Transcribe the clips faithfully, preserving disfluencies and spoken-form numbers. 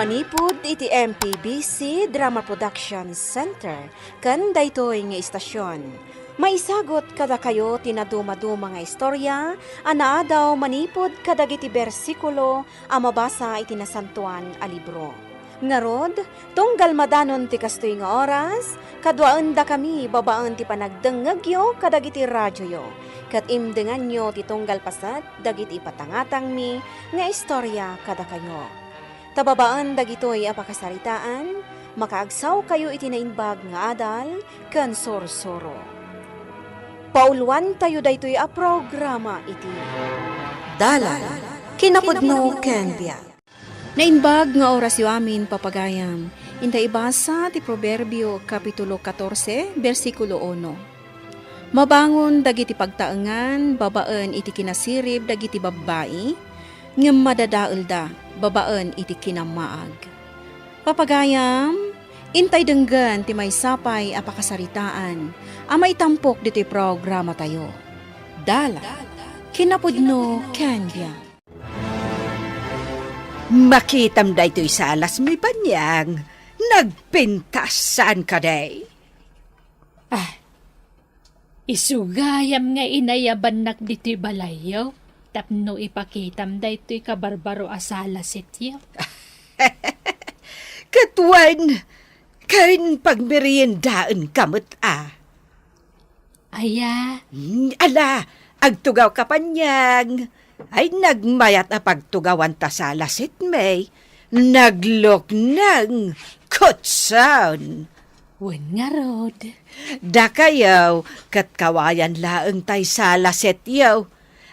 Manipud iti M P B C Drama Production Center ken daytoy nga istasyon, maisagut kadakayo ti nadumaduma nga istorya a naadaw manipud kadagiti bersikulo a mabasa iti Nasantoan a Libro. Ngarud, tunggal madanon ti kastoy nga oras, kaduaendakami babaen ti panagdengngegyo kadagiti radioyo, ket imdenganyo ti tunggal paset dagiti ipatangatangmi nga istorya kadakayo. Ta babaen dagitoy a pakasaritaan, makaagsawkayo iti naimbag nga adal ken sursuro. Pauloantayo daytoy a programa iti Dalan, Kinapudno ken Biag. Naimbag nga orasyo amin, papagayam. Inta ibasa ti Proverbio, Kapitulo katorse, bersikulo uno. Mabangon dagiti pagtaengan babaen iti kinasirib dagiti babbai, ngem madadaelda babaen iti kinammaag. Papagayam, intay denggen ti maysa pay a pakasaritaan a maitampok ditoy programatayo. Dalan, Kinapudno ken Biag. Makitam daytoy salasmi, Baniang. Nagpintas, saan kadi? Ah, isu gayam nga inayabannak ditoy balayyo tapno ipakitam daytoy kabarbaro a salasetyo. Ket wen, ken pagmeriendaenka met a. Aya? Hmm, ala, agtugawka, Baniang. Ay, nagmayat a pagtugawan ta salasetmi. Naglukneng, kutson. Wen ngarud. Dakayo, ket kawayan laeng tay salasetyo.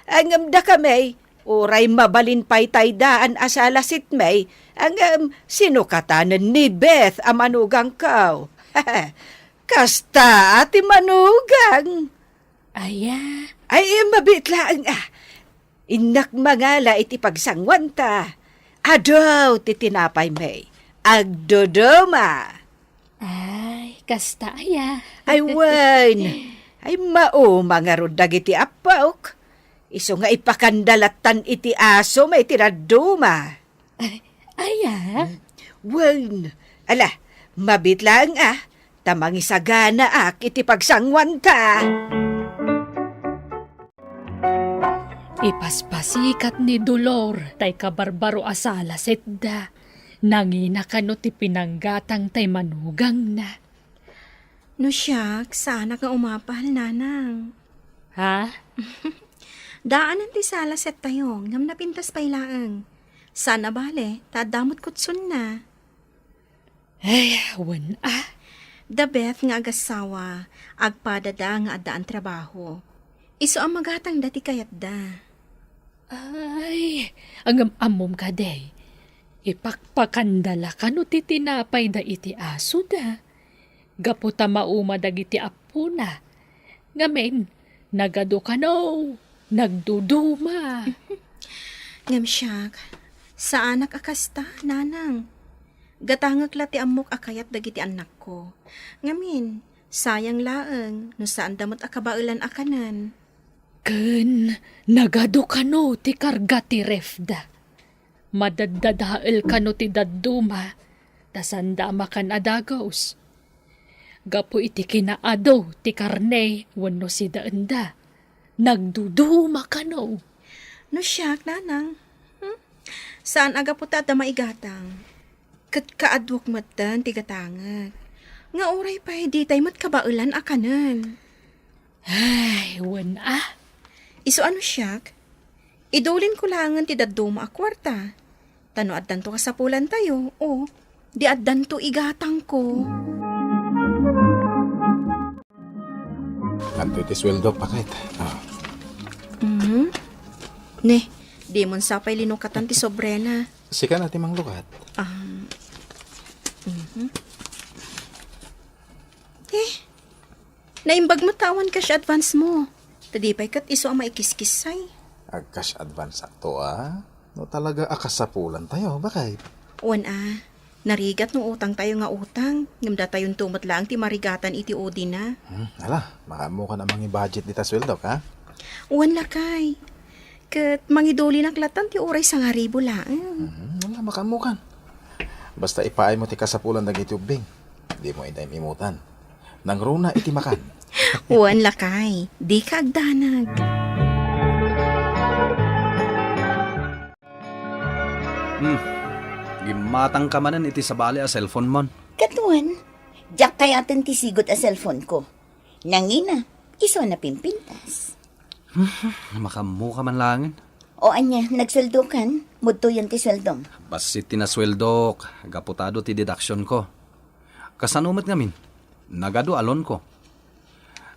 Ngem dakami, uray mabalin pay tay daan a salasetmi, ngem sinukatanen ni Beth a manugangko. Kasta a ti manugang. Aya? Ay, mabiit laeng a. Innak mangala iti pagsanguanta. Adu ti tinapaymi. Agduduma. Ay, kasta aya? Ay, wen. Ay, mauma ngarud dagiti appok. Isu nga ipakanda lattan iti asomi ti dadduma. Ay, aya? Wen, ala, mabiit laeng a, ta mangisaganaak iti pagsanguanta. Ipaspasikat ni Dolor tay kabarbaro a salasetda. Nangina kano ti pinanggatang tay manugangna. No siak, saanak nga umapal, nanang. Ha? Daanen ti salasettayo, ngem napintas pay laeng. Saan a bale, ta adda met kutsonna. Ay, wen a. Da Beth nga agassawa, agpadada nga addaan trabaho. Isu a magatangda ti kayatda. Ay, ngem ammom kadi, ipakpakanda la kano ti tinapayda iti asoda. Gapu ta mauma dagiti appona. Ngamin, nagadu kano, nagduduma. Ngem siak, saanak a kasta, nanang. Gatangek la ti ammok a kayat dagiti annakko. Ngamin, sayang laeng no saanda met a kabaelan a kanen. Ken nagadu kano ti karga ti refda. Madaddadael kano ti dadduma, ta sanda a makan a dagus. Gapu iti kinaadu ti karne wenno sidaenda, nagduduma kano. No siak, nanang, hmm? Saan a gapu ta adda maigatang. Ket kaaduak metten ti gatangek. Nga uray pay ditay met kabaelan a kanen. Ay, wen a. Isu a no siak, idulinko laengen ti dadduma a kuarta. Ta no addanto kasapulantayo, o, di addanto igatangko. Adtoy ti sueldok, baket. Ah. Mhm. Ne, dimon sa pay linukatan ti sobrena. Sika na ti manglukat. Ah. Mhm. Eh, naimbag met ta awan cash advance mo. Ta di pay ket isu a maikiskissay. Ag-cash advance-akto a. No talaga a kasapulantayo, baket. Wen a, narigat no utangtayo nga utang, ngem datayonto met laeng ti marigatan iti udina. Hmm, ala, makaammokan a mangi-budget dita sueldok, ha? Wen, lakay. Ket mangidulinak lattan ti uray sangaribu laeng. Hmm, ala, makaammokan. Basta ipaaymo ti kasapulan dagiti ubbing. Dimo idiay imutan. Nangruna iti makan. Wen, lakay, dika agdanag. Hmm. Gimmatangka manen iti sabali a cellphone mon. Kaduan, diak kayaten ti sigud a cellphone ko. Nangina, isu a napimpintas. Makammoka man laengen. O ania, nagsueldokan? Mudtoyen ti sueldom. Bassit ti nasueldok, gapu ta adu ti deduction ko. Kasano met ngamin? Nagadu a loan ko.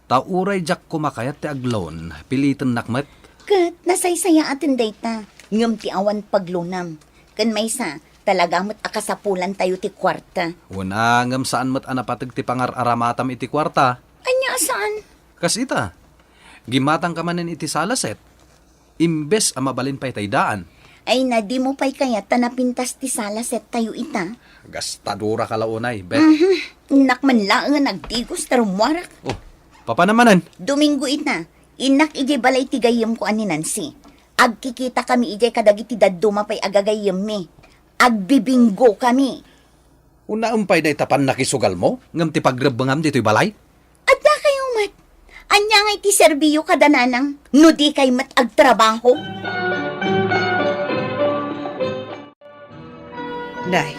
Ta uray diak koma kayat ti agloan, pilitennak met. Ket nasaysayaaten dayta, ngem ti awan pagloanam. Ken maysa, talaga met a kasapulantayo ti kuarta. Wen a, ngem saan met a napateg ti pangar-aramatam iti kuarta. Ania a saan? Kas ita, gimmatangka manen iti sala set, imbes a mabalin pay ta idaan. Ay, na, dimo pay kayat ta napintas ti sala settayo ita? Gastadoraka la unay, bet. Mhm. Innak man laeng a nagdigos ta rummuarak. Oh, papanam manen? Domingo ita, innak idiay balay ti gayyemko a ni Nancy. Agkikitakami idiay kadagiti dadduma pay a gagayyemmi. Agbibinnogkami. Unaem pay dayta pannakisugalmo ngem ti pagrebbengam ditoy balay? Addakayo met. Ania ngay ti serbiyo kada nanang no dikay met agtrabaho? Nay,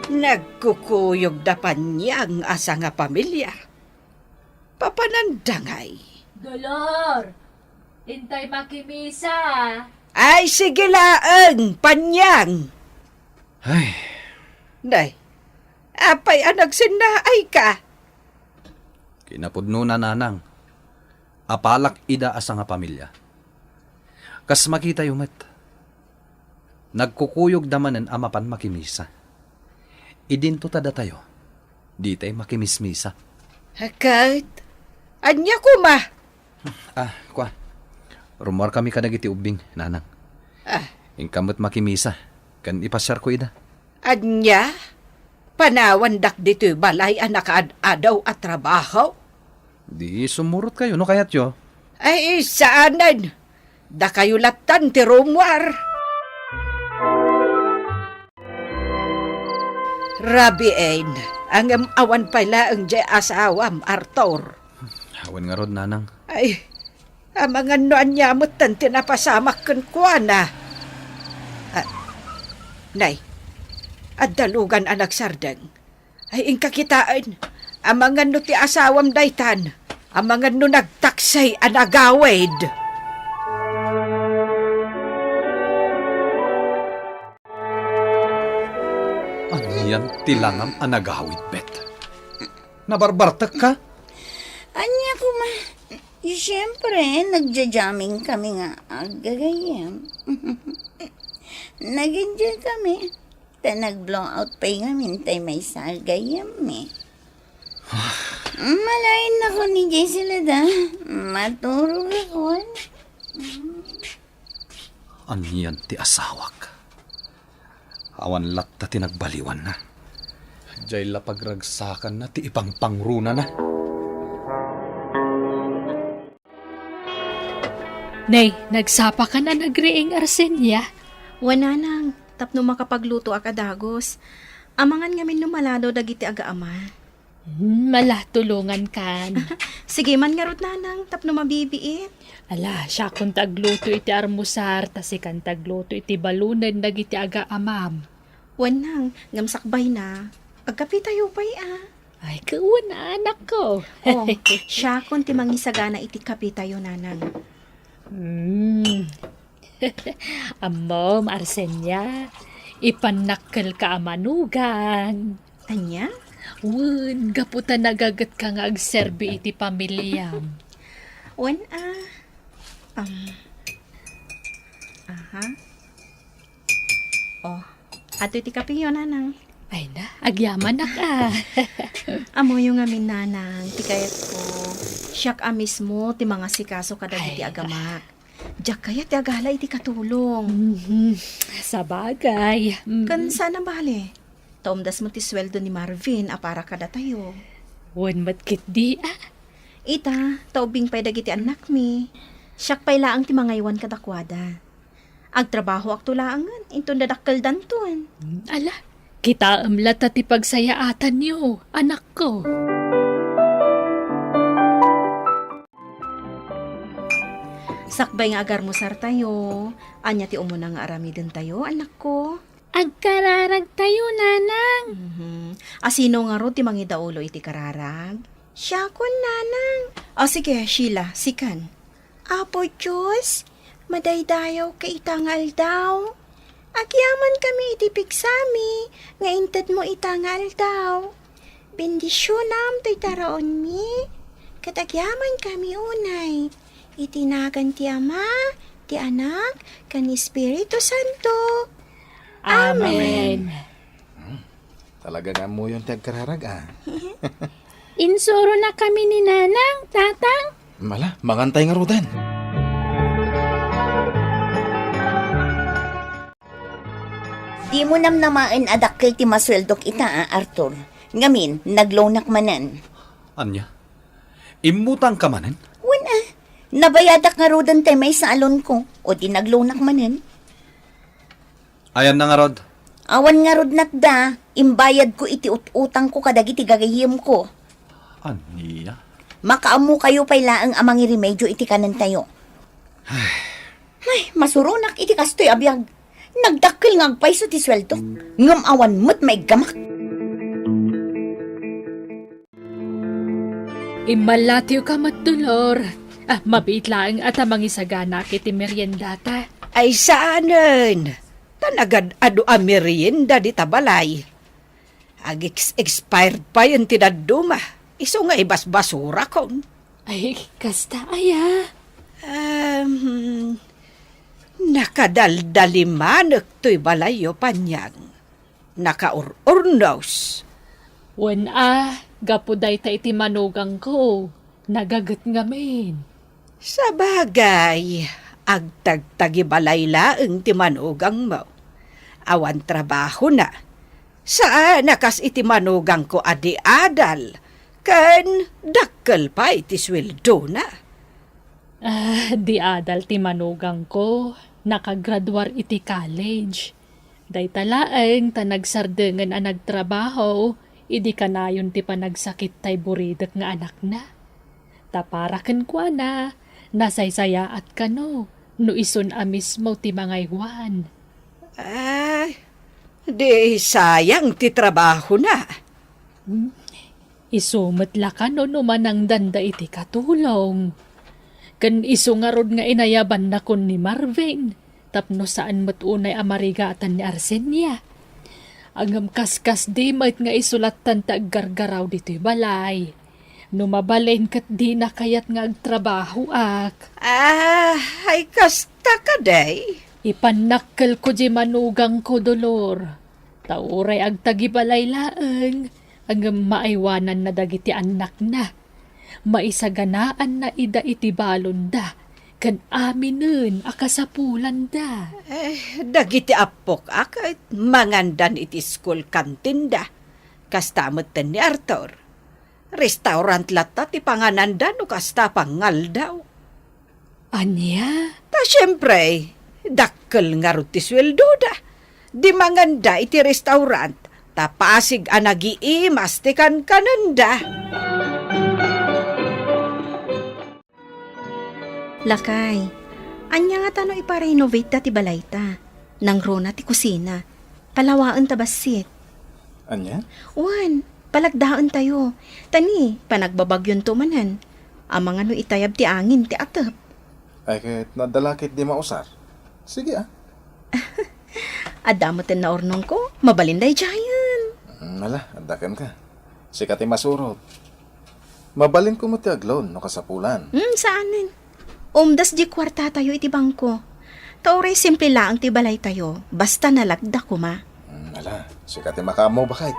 nagkukuyogda Panyang a sangapamilia. Papananda ngay? Dolor, intay makimisa. Ay, sige laeng, Panyang. Ay. Nay, apay a nagsinnaayka? Kinapudnona, nanang. Apalak ida a sangapamilia. Kas makitayo met, nagkukuyogda manen a mapan makimisa. Idinto ta datayo, ditay makimismisa. Ket, ania koma? Ah, kua. Rummuarkami kadagiti ubbing, nanang. Ah. Inka met makimisa, ken ipasiarko ida. Ania? Panawandak ditoy balay a nakaad-adaw a trabaho? Di sumurotkayo no kayatyo. Ay, saanen. Dakayo lattan ti rummuar. Rabiin, ngem awan pay laeng diay asawam, Arthur. Awan ngarud, nanang. Ay, amangan no ania metten ti napasamak kenkuana. Ah, nay, adda lugan a nagsardeng. Ay, inka kitaen, amangan no ti asawam daytan, amangan no nagtaksi a nagawid. Anian ti langam a nagawid, bet? Nabarbartekka? Ania koma? Siempre, nagja-jamming kami nga aggagayyem. Nag-enjoy kami. Ta nag-blow out pay ngamin tay maysa a gayyemmi. Malayen ako ni Jesselyn da. Maturog ako. Anian ti asawak? Awan latta ti nagbaliwanna. Diay la pagragsakanna ti ipangpangrunana. Nay, nagsapakan a nagriing, Arsenia? Wen, nanang, tapno makapaglutoak a dagus. Amangan ngamin no maladaw dagiti agaama. Hmm, ala, tulongankan. Sige man ngarud, nanang, tapno mabibiit. Ala, siakon ti agluto iti armusar, ta sikan ti agluto iti balunen dagiti agaamam. Wen, nang, ngem sakbayna, agkapitayo pay a. Ay, kawan, anakko. Oh, siakon ti mangisagana iti kapitayo, nanang. Hmm. Ammom, Arsenia, ipannakkelka a manugang. Ania? Wen, gapu ta nagagetka nga agserbi iti pamiliam. Wen, ah, um, aha. Oh, adtoy ti kapeyo, nanang. Ay na, agyamanak a. Ammoyo ngamin, nanang, ti kayatko. Siak a mismo ti mangasikaso kadagiti Ay, agamak. Diak kayat ti agala iti katulong. Mhm. Sabagay. Mm. Ken saan a bale. Ta umdas met ti sueldo ni Marvin a para kadatayo. Wen met ketdi a. Ita, ta ubbing pay dagiti annakmi. Siak pay laeng ti mangaywan kadakuada. Agtrabahoakto laengen, inton dadakkeldanton. Mm, ala, Kitaem latta ti pagsayaatanyo, anakko. Sakbay nga agarmusartayo, ania ti umuna nga aramidentayo, anakko? Agkararagtayo, nanang. Mhm. A, sino ngarud ti mangidaulo iti kararag? Siakon, nanang. O, sige, Sheila, sikan. Apo Dios, madaydayawka ita nga aldaw. Agyamankami iti pigsami nga intedmo ita nga aldaw. Bendisionam toy taraonmi, ket agyamankami unay. Iti nagan ti Ama, ti Anak, ken Espiritu Santo. Amen. Amen. Hmm. Talaga nga ammoyon ti agkararag, a. Insurona kami ni Nanang, Tatang. Ala, mangantay ngaruden. Dimo namnamaen a dakkel ti masueldok ita, a, Arthur. Ngamin, nag-loanak manen. Ania? Immutangka manen? Wen, a. Nabayadak ngaruden ti maysa a loanko, o di nag-loanak manen. Ayanna ngarud? Awan ngarud natda, imbayadko iti ut-utangko kadagiti gagayyemko. Ania? Makaammokayo pay laeng a mangiremedio iti kanentayo. Ay, masuronak iti kastoy a biag. Nagdakkel nga agpayso ti sueldo, ngem awan met maiggamak. Immallatewka met, Dolor. A, mabiit laeng a ta mangisaganaak iti meriendata. Ay, saanen. Ta nagad-adu a merienda dita balay. Ag-ex-, expired payen ti dadduma. Isu nga ibasbasurakon. Ay, kasta aya? Em, nakadaldalimanek toy balayyo, Panyang. Nakaur-urnos. Wen a, gapu dayta iti manugangko, nagaget ngamin. Sabagay, agtagtagibalay laeng ti manugangmo. Awan trabahona. Saan a kas iti manugangko a di adal, ken dakkel pay ti sueldona. Ah, di adal ti manugangko. Nakagraduar iti college. Dayta laeng ta nagsardengen a nagtrabaho idi kanayon ti panagsakit tay buridek nga anakna. Ta para kenkuana, nasaysayaat kano no isun a mismo ti mangaywan. Ay, di sayang ti trabahona. Hmm? Isu met la kano no manangdanda iti katulong. Ken isu ngarud nga inayabannakon ni Marvin, tapno saan met unay a marigatan ni Arsenia. Ngem kaskasdi met nga isu lattan ti aggargaraw ditoy balay. No mabalin ket dina kayat nga agtrabahoak. Ah, ay kasta kadi. Ipannakkelko di manugangko, Dolor. Ta uray agtagibalay laeng, ngem maaywananna dagiti annakna. Maisaganaanna ida iti balonda, ken aminen a kasapulanda. Eh, dagiti appok a ket mangandan iti school canteen-da. Kasta metten ni Arthur. Restaurant latta ti pangananda no kasta pangngaldaw. Ania? Ta siempre, dakkel ngarud ti sueldoda. Di manganda iti restaurant, ta pasig a nagiimas ti kankanenda. Lakay, ania ngata no ipa-renovate ta ti balayta? Nangruna ti kusina. Palawaen ta bassit. Ania? Wen, palagdaen tayo. Ta ni, panagbabagyonto manen. Amangan no itayab ti angin ti atep. Ay, ket nadala ket di mausar. Sige, a. Adda metten naurnongko, mabalin daydiayen. Mm, ala, adda kenka. Sika ti masurot. Mabalinko met ti agloan no kasapulan. Hmm, saanen. Umdas di kuartatayo iti bangko. Ta uray simple laeng ti balaytayo, basta nalagda koma. Hmm, ala, sika ti makaammo, baket.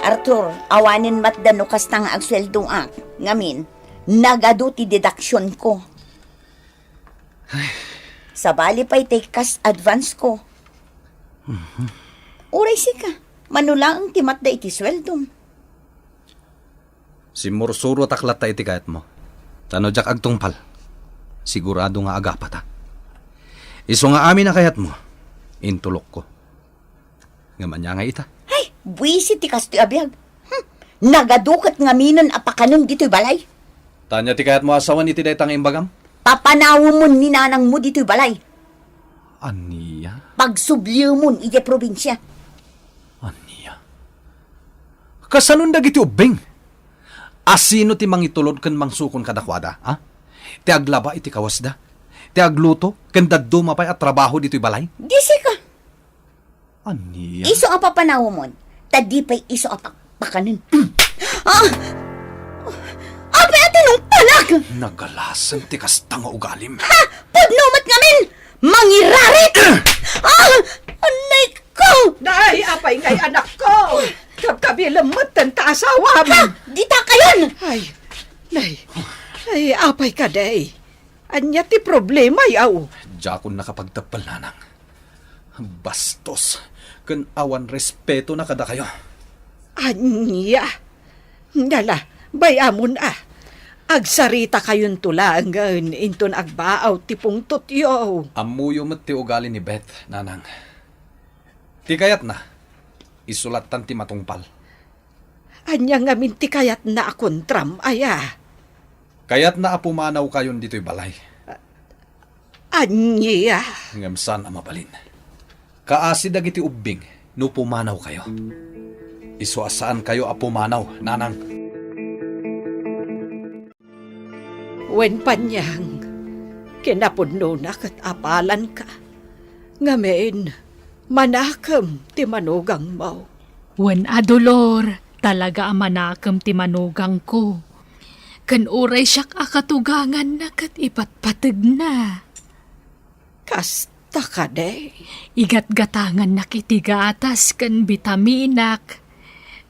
Arthur, awanen matda no kasta nga agsueldoak. Ngamin, nagadu ti deductionko. Sabali pay ti kas advance ko. Mhm. Uray sika, mano laeng ti matda iti sueldom. Simmursurotak latta iti kayatmo. Ta no diak agtungpal, sigurado nga agapata. Isu nga amin a kayatmo, intulokko. Ngem ania nga ita? Ay, buisit ti kastoy a biag. Hmm. Nagadu ket ngaminen a pakanen ditoy balay. Ania ti kayatmo a sawen iti dayta nga imbagam? Papanawemon ni nanangmo ditoy balay. Ania? Pagsubliemon idiay probinsia. Ania? Kasanon dagiti ubbing? Asino ti mangitulod ken mangsukon kadakuada, ha? Ti aglaba iti kawasda, ti agluto, ken dadduma pay a trabaho ditoy balay? Jessica! Ania? Isu a papanawemon, ta di pay isu a pakpakanen. Ah! Apay a tinungpanak! Nagalasen ti kasta nga ugalim. Ha! Pudno met ngamin! Mangirarit! Ah! Anay ko! Nay, apay ngay anak ko? Kabkabilem met ta asawam. Ha! Dita kayon! Ay, nay. Ay, apay kadi? Ania ti problema, yaw? Diakon nakapagteppel, nanang. Bastos, ken awan respeto na kadakayo. Ania? Nala, bay-amon a. Agsaritakayonto laengen inton agbaaw ti pungtotyo. Ammoyo met ti ugali ni Beth, nanang. Ti kayatna, isu lattan ti matungpal. Ania ngamin ti kayatna a kontram, aya? Kayatna a pumanawkayon ditoy balay. Ania? Ngem saan a mabalin. Kaasi dagiti ubbing no pumanawkayo. Isu a saankayo a pumanaw, nanang. Wen, Panyang, kinapudnona ket apalanka. Ngamin, manakem ti manugangmo. Wen a, Dolor, talaga a manakem ti manugangko. Ken uray siak a katuganganna ket ipatpategna. Kasta kadi? Igatgatangannak iti gatas ken bitaminak.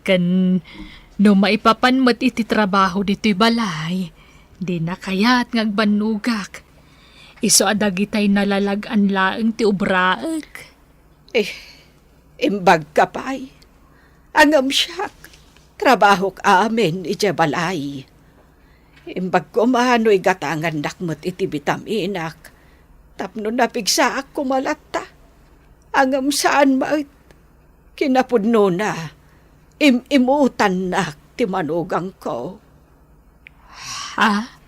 Ken no maipapan met iti trabaho ditoy balay, dina kayat nga agbannogak. Isu a dagitay nalalag-an laeng ti obraek. Eh, imbagka pay. Ngem siak, trabahok amin idiay balay. Imbag koma no igatangannak met iti bitaminak tapno napigsaak koma latta. Ngem saan met, kinapudnona, im-imutannak ti manugangko. Ha?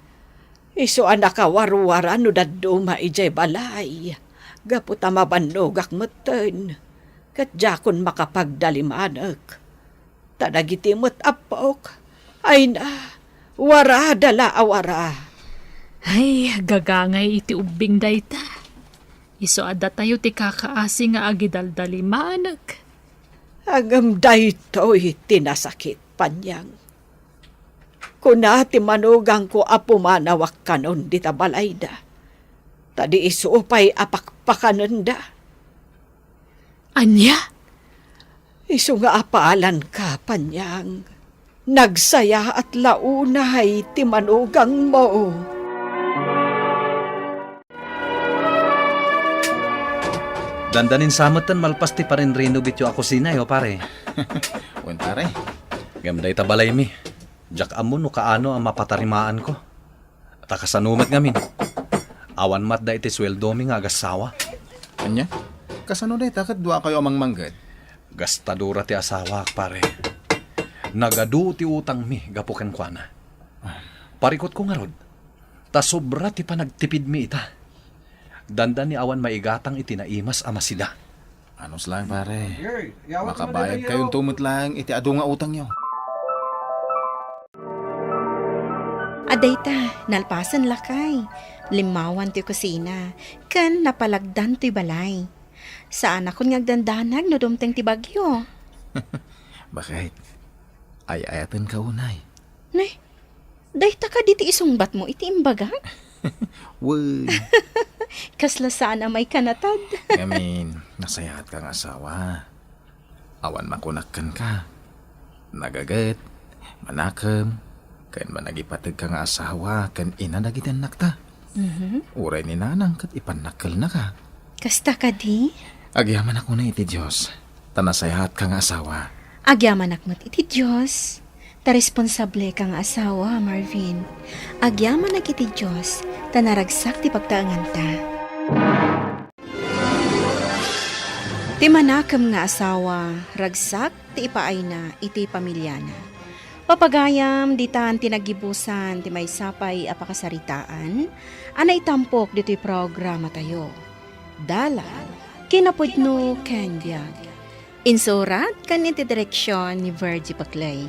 Isu a nakawarwara no dadduma idiay balay, gapu ta mabannogak metten, ket diakon makapagdalimanek. Ta dagiti met appok, ay na, warada la a wara. Ay, gagangay iti ubbing dayta. Isu a datayo ti kakaasi nga agidaldalimanek. Ngem daytoy ti nasakit, Panyang. Kuna ti manugangko a pumanawak kanon dita balayda, ta di isu pay a pakpakanenda. Ania? Isu nga apalanka, Panyang. Nagsayaat la unay ti manugangmo. Dandanin sa metten malpas ti parinrenovate-yo a kusina, yo, pare. Wen, pare. Ngem dayta balaymi, diak ammo no kaano a mapatarimaanko. Ta kasano met ngamin? Awan met da iti sueldomi nga agassawa. Ania? Kasano dayta ket duakayo a mangmangged? Gastadora ti asawak, pare. Nagadu ti utangmi gapu kenkuana. Parikutko ngarud, ta sobra ti panagtipidmi ita. Dandani awan maigatang iti naimas a masida. Anus laeng, pare. Makabayadkayonto met laeng iti adu nga utangyo. Adayta, nalpasen lakay. Limmawan toy kusina, ken napalagdan toy balay. Saanakon nga agdandanag no dumteng ti bagyo. Bakit? Ay-ayatenka unay. Nay, dayta kadi ti isungbatmo iti imbagak? Wen. Kasla saan a maikanatad. Ngamin, nasayaatka nga asawa. Awan makunak kenka. Nagaget, manakem, ken managipategka nga asawa ken ina dagiti annakta. Mhm. Uray ni nanang ket ipannakkelnaka. Kasta kadi? Agyamanak unay iti Dios, ta nasayaatka nga asawa. Agyamanak met iti Dios, ta responsableka nga asawa, Marvin. Agyamanak iti Dios, ta naragsak ti pagtaenganta. Ti manakem nga asawa, ragsak ti ipaayna iti pamiliana. Papagayam, ditan ti naggibusan ti maysa pay a pakasaritaan a naitampok ditoy programatayo. Dalan, kinapudno ken biag. Insurat ken iti direksion ni Virgie Paclay.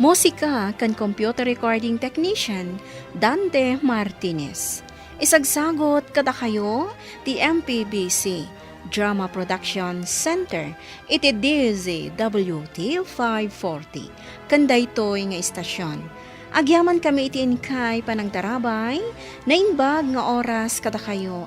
Musika ken computer recording technician, Dante Martinez. Isagsagot kadakayo ti M P B C Drama Production Center iti D Z W T five forty. Ken daytoy nga istasyon, agyamankami iti inkay panangtarabay, naimbag nga oras kadakayo